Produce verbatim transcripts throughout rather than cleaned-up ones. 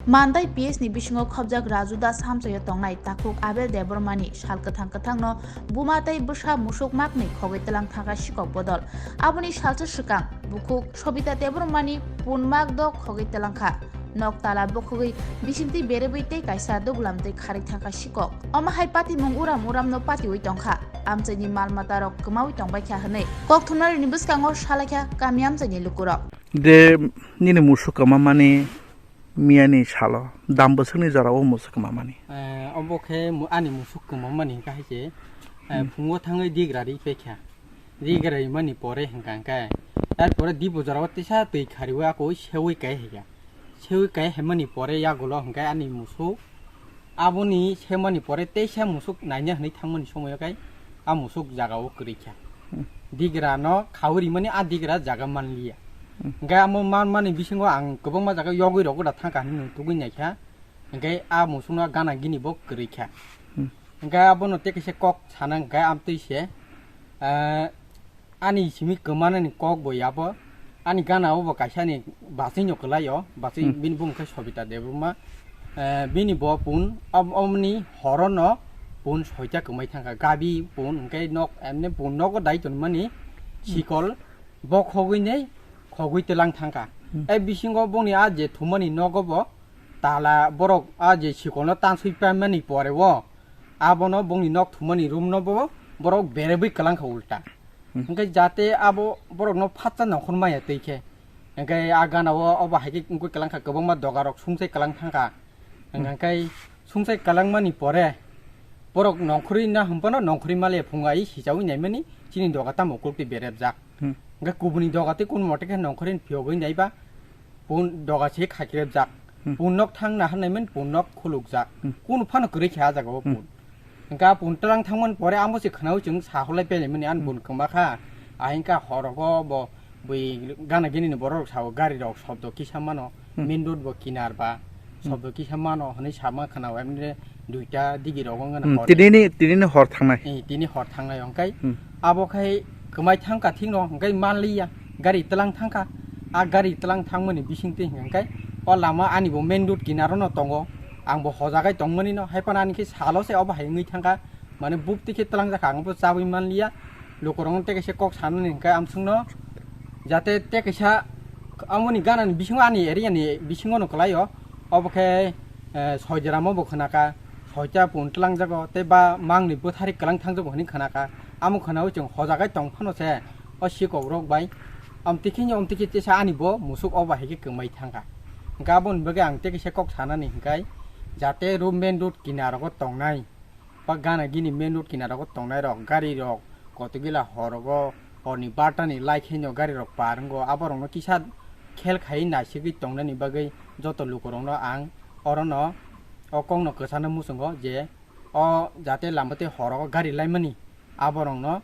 Mandai P S ni bisingo khobjak Raju Das hamchaio tongnai takhuk Abel Debbarmani sal kwthang kwthangno buma tei bwsa musuk maknwi khogwi twlang thangkha sikok bodol. Aboni salsa swkang bukhuk Sobita Debbarmani pun mak do khogwi twlang kha. Nok tala bukhugwi bisingtwi berebwi tei kaisa duglam twi kharwi thangkha sikok. Omo hai patimung uram uramno patiwi tongkha. Amchaini mal matarok kwmawi tongbaikha hwnwi kokthumnarini bwskango salaikha kami amchaini lukurok. De nini musuk kwmamani miyani salo dam bwswkni jorao musuk kwmamani. Eh, obo khe mu-, ani musuk kwmamani hwnkha hai se, eh, Hmm. phungo thangwi digra ri paikha. Digra rimani pore hwnkha hwnkhe, tarpore dibo jorao tisa twi khariwi ako sewi kai hwnkha. Sewi kai hemani pore yagulo hwnkhe ani musuk, aboni semani pore teisa musuk naina hwnwi thangmani somoio khe a musuk jagao kwrwi kha. Hmm. Digra no khawi rimani a digra jaga manliya. Hmm. Hwnkhe amo manmani bisingo ang kwbangma jaga yogwi rok da thangkha hinwi tugwi naikha. Hwnkhe a musukno gana gini bo kwrwi kha. Hmm. Hwnkhe abono tei kaisa kok sana hwnkhe amtwi se, ah, ani simi kwmanani kok bo yabo, ani gana o bo kaisa ni bachwi no kwlai o, bachwi Hmm. bini bumung khe Sobita Debbarma. Eh, bini bo pun, ob-, oboni horo no pun soita kwmai thangkha, gabi pun hwnkhe nok, emne pun nogo dai tonmani Hmm. sikol bo khogwi nei, khogwi twlang thangkha. Hmm. E bisingo boni a je thumani nogo bo tala borok a je sikolno tanswi paimani pore o abono bongni nok thumani room no bo borok berebwi kwlangkha ulta. Hmm. Hwnkhe jate abo borokno phatsa nongkhor maya twi khe. Hwnkhe a gana o obo hai khe wngwi kwlangkha kwbangma doga rok sungsai kwlang thangkha. Hmm. Hwnkhe sungsai kwlangmani pore borok nongkhorwi na hwnphano nongkhorwi maliya phungai sichawi naimani chini doga tamo kultwi berepjak. Hmm. Hwnkhe kubuni doga tei kunu mote khe nongkhorwi phiyogwi naiba pun doga se khakirebjak. Hmm. Pun nok thang na hwnnaimani pun nok khulukjak. Hmm. Kunu phano kwrwi khe ah jagao Hmm. pun. Hwnkhe ah pun twlang thangmani pore amo se khwnaui chwng saholai pelaimani ani Hmm. bun kwma kha. Ahingkha horogo bo bui gana gini ni borok rok sao gari rok sobdo kisa mano. Hmm. Main road bo kinar ba Hmm. sobdo kisa mano hwnwi sama khwnao emre duita digi rok wng Hmm, hor. Tini ni, tini ni hor thangnai. Eh, tini hor thangnai hwnkhe Hmm. abo khai kwmai thangkha thikno hwnkhe manliya gari twlang thangkha. A gari twlang thangmani bisingtwi hwnkhe o lama ani bo main road kinaro no tongo. Ang bo hojagai tongmani no hai phano ani khe salo se obo hai wngwi thangkha. Mane bupti khe twlang jakha ang bo chabwi manliya. Lukurok tei kaisa kok sanani hwnkhe amswkno jate tei kaisa amoni ganani bisingo ani area ni bisingo no kwlaio. Obo khe, eh, soijaramo bo khwnakha, soita pun twlangjago tei ba mangni bwthari kwlang thangjago hwnwi khwnakha. Amo khwnaui chwng hojagai tong phano se o sikok rok bai. Amtwi khe amtwi khe tesa ani bo musuk obo hai khe kwmai thangkha. Hwnkhe aboni bagwi ang tei kaisa kok sanani hwnkhe jate road, main road kinaro tongnai. Ba gana gini main road kinaro tongnai rok, gari rok kotogila horogo horni barta ni light haino gari rok par wngo, aborok no kisa khel khai naisigwi tongnani bagwi joto lukurok no ang oro no o kok no kwchana muchungo je o jate lama tei horogo gari laimani aborok no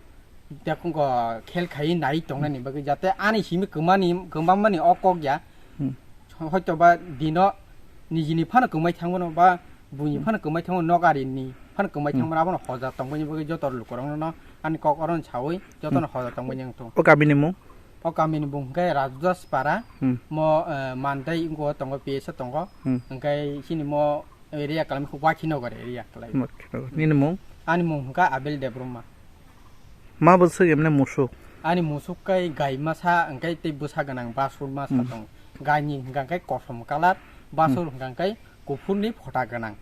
Tei khungko khel khai nai tongnani bagwi jate ani simi kwmani, kwmamani o kok ya. Hmm. Hoito ba dino nijini phano kwmai thangmano ba buini Hmm. phano kwmai thangmano, nok arini phano kwmai Hmm. thangmano, abono hoja tongmani bagwi joto lukurokno ani kok oro saui jotono Hmm. hoja tongmani wng tong. O kamini mung? O kamini bung hwnkhe Rajudas Para, Hmm. mo, eh, Mandai wngkho tongo, P S o tongo. Hmm. Hwnkhe chini mo area kalam khe Wakhinagar area kalai. Wakhinagar. Nini mung? Ani mung hwnkha Abel Debbarma. Ma bwswk emne musuk? Ani musuk kai gai masa, hwnkhe tei bwsa gwnang basur masa Hmm. tong. Gaini hwnkha khe kosom kalar, basur Hmm. hwnkha khe kuphurni phota gwnang.